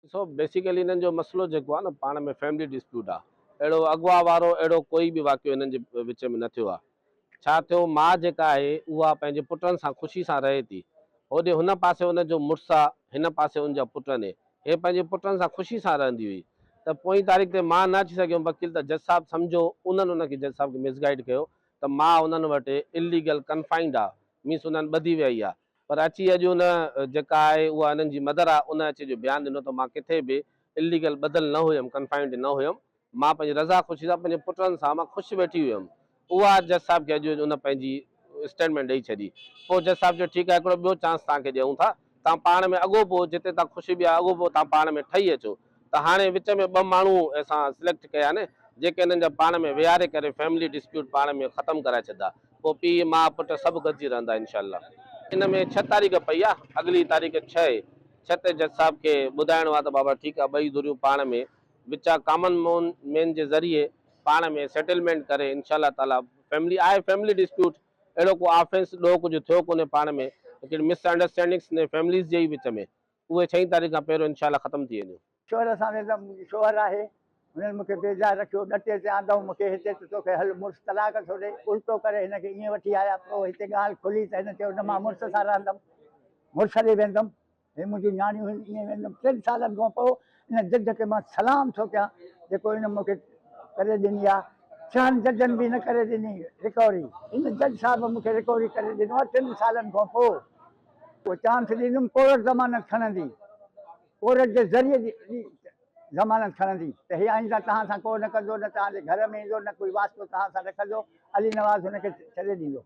ڏسو بيسيڪلي انهن جو مسئلو جيڪو آهي نه پاڻ ۾ فيملي ڊسپيوٽ آهي اهڙو اغوا وارو اهڙو ڪوئي به واقعو انهن جي وچ ۾ نه ٿيو آهي ڇا ٿيو ماء جيڪا آهي اها پنهنجي پٽن سان خوشي سان رهي ٿي هوڏي هن پاسي ان جو مڙس آ هن پاسي ان جا پٽ ني هي پنهنجي پٽن سان خوشي سان رهندي هئي ته پوئين تاريخ تي مان نه اچي سگهيم وڪيل ته جج صاحب سمجهو انهن ان کي جج صاحب کي مس گائيڊ ڪيو ته ماء انهن وٽ اليگل ڪنفائنڊ آ مينس انهن ٻڌي ويئي آ پر اچي اڄ ان جيڪا آهي اها انهن جي مدر آ ان اچي جو بيان ڏنو ته مان ڪٿي به اليگل ٻڌل نه هيم ڪنفائنڊ نه هيم مان پنهنجي رضا خوشي سان پنهنجي پٽن سان مان خوش ويٺي هيم اها جج صاحب کي اڄ ان پنهنجي اسٽيٽمينٽ ڏئي ڇڏي پوء جج صاحب چيو ٺيڪ آهي هڪڙو ٻيو چانس توهان کي ڏيون ٿا توهان پاڻ ۾ اڳو پوء جتي توهان خوشي به آهي اڳو پوء توهان پاڻ ۾ ٺهي اچو ته هاڻي وچ ۾ ٻه ماڻهو اسان سليڪٽ ڪيا آهن جيڪي انهن جا پاڻ ۾ ويهاري ڪري فيملي ڊسپيوٽ پاڻ ۾ ختم ڪرائي ڇڏدا پوء پيء ماء پٽ سڀ گڏجي رهندا انشاء الله. ان ۾ ڇهه تاريخ پئي آ اڳلي تاريخ ڇهه اهي ڇهه تي جج صاحب کي ٻڌائڻو آ ته بابا ٺيڪ آ ٻئي ڌريون پاڻ ۾ وچان ڪامن مين جي ذريعي پاڻ ۾ سيٽلمينٽ ڪري انشاء الله تعالي فيملي آهي فيملي ڊسپيوٽ اهڙو ڪو آفينس ڏوهه ڪجهه ٿيو ڪونهي پاڻ ۾ هڪڙي مس انڊرسٽينڊنگس ني فيمليز جي ئي وچ ۾ اهي ڇهين تاريخ کان پهريون انشاء الله ختم ٿي وينديون. شوهر سان ويندم، منهنجي شوهر آهي، هنن مون کي بيجا رکيو، ڏٽي تي آندائون مون کي هتي ته توکي هل مڙس طلاق ٿو ڏئي، الٽو ڪري هن کي ائين وٺي آيا، پوء هتي ڳالهه کلي ته هن چيو نه مان مڙس سان رهندم، مڙس ڏي ويندم، هي منهنجون نياڻيون هن ائين ويندم، ٽن سالن کان پوء ان جج کي مان سلام ٿو ڪيان جيڪو هن مون کي ڪري ڏني آهي، ڇهن ججن به نه ڪري ڏني رڪوري، هن جج صاحب مون کي رڪوري ڪري ڏنو آهي ٽن سالن کان پوء. اهو چانس ڏيندم ڪورٽ ضمانت کڻندي. ڪورٽ جي ذريعي ضمانت کڻندي ته هي آئنده توهان سان ڪو نه ڪندو، نه توهان جي گهر ۾ ايندو، نه ڪوئي واسطو توهان سان رکندو، علي نواز هن کي ڇڏي ڏيندو.